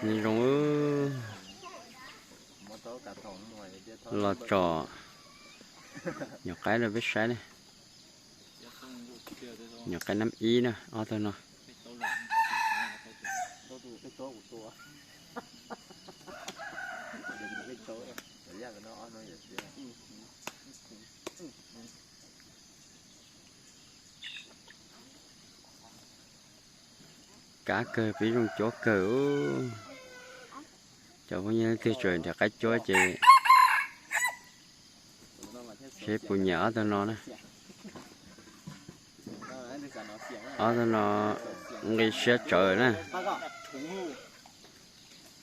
Nyob zoo, los tsom nyuam qaib rau peb saib ne. Nyuam qaib nab ib na, ob tug no. Kav kawg, pib zoo cuab kawg. Cov phooj ywg leej twg tseem nrhiav qaib cuab ces seb puas nyiam ob tug no na. Ob tug no nqi siab tsawv na.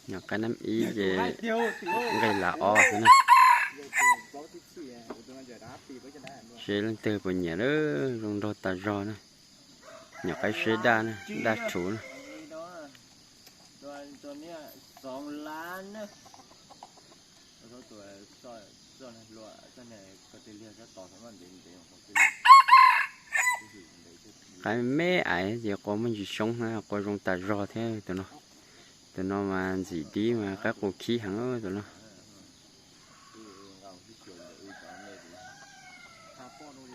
Nyuam qaib nab ib ces nqi lav ob xwb na. Seb leej twg puas nyiam lawm, zoo nraug tas zog na. Nyuam qaib seb daj na, daj rhuv na. Qaib me me ais ces qua muaj ntsis xyoob na, qua zoo tas zog thiab tus no. Tus no mas ntxim dib mas qaib qus khib heev tus no.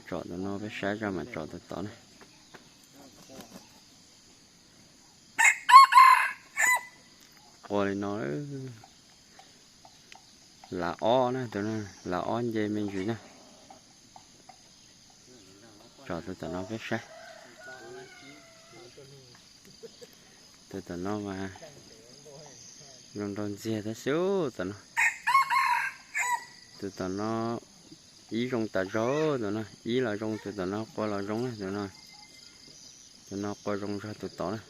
Tsom tus no peb saib zoj mas tsom tus tod na. Qua li no, lav ob na, tus no lav ob nce me ntsis na. Tsom tus tom no peb saib. Tus tom no mas zoo nraug ntxiag thiab xwb tus no. Tus tom no ib zoo tas zog tus no, ib los zoo tus tom no, qua los zoo na tus no. Tus no qua zoo zog tus tod na.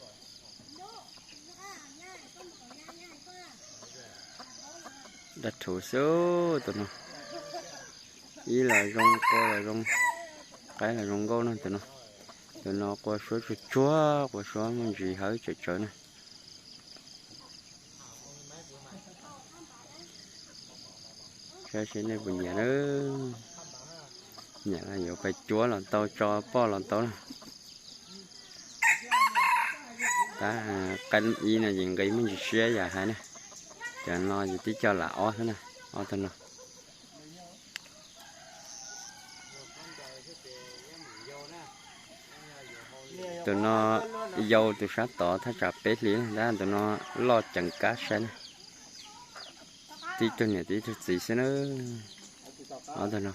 Daj rhuv xwb tus no. Ib los zoo, qua los zoo, qaib los zoo nkauj na tus no. Tus no qua suab tsuag tsuag, qua suab muaj ntsis hawv tsawv tsawv na. Saib seb nej puas nyiam na. Nyiam los yuav pais cuab los tau, tso poj los tau na. Tab qaib ib no ces nqi muaj ntsis siab yam hais na. Cov no ces tib co lam ob xwb na, ob tug no. Tus no yau tus sab tod thaj tsam peb hlis na, tab tus no loj ceev kab saib na. Tib tug niam tib tug txiv xwb na. Ob tug no.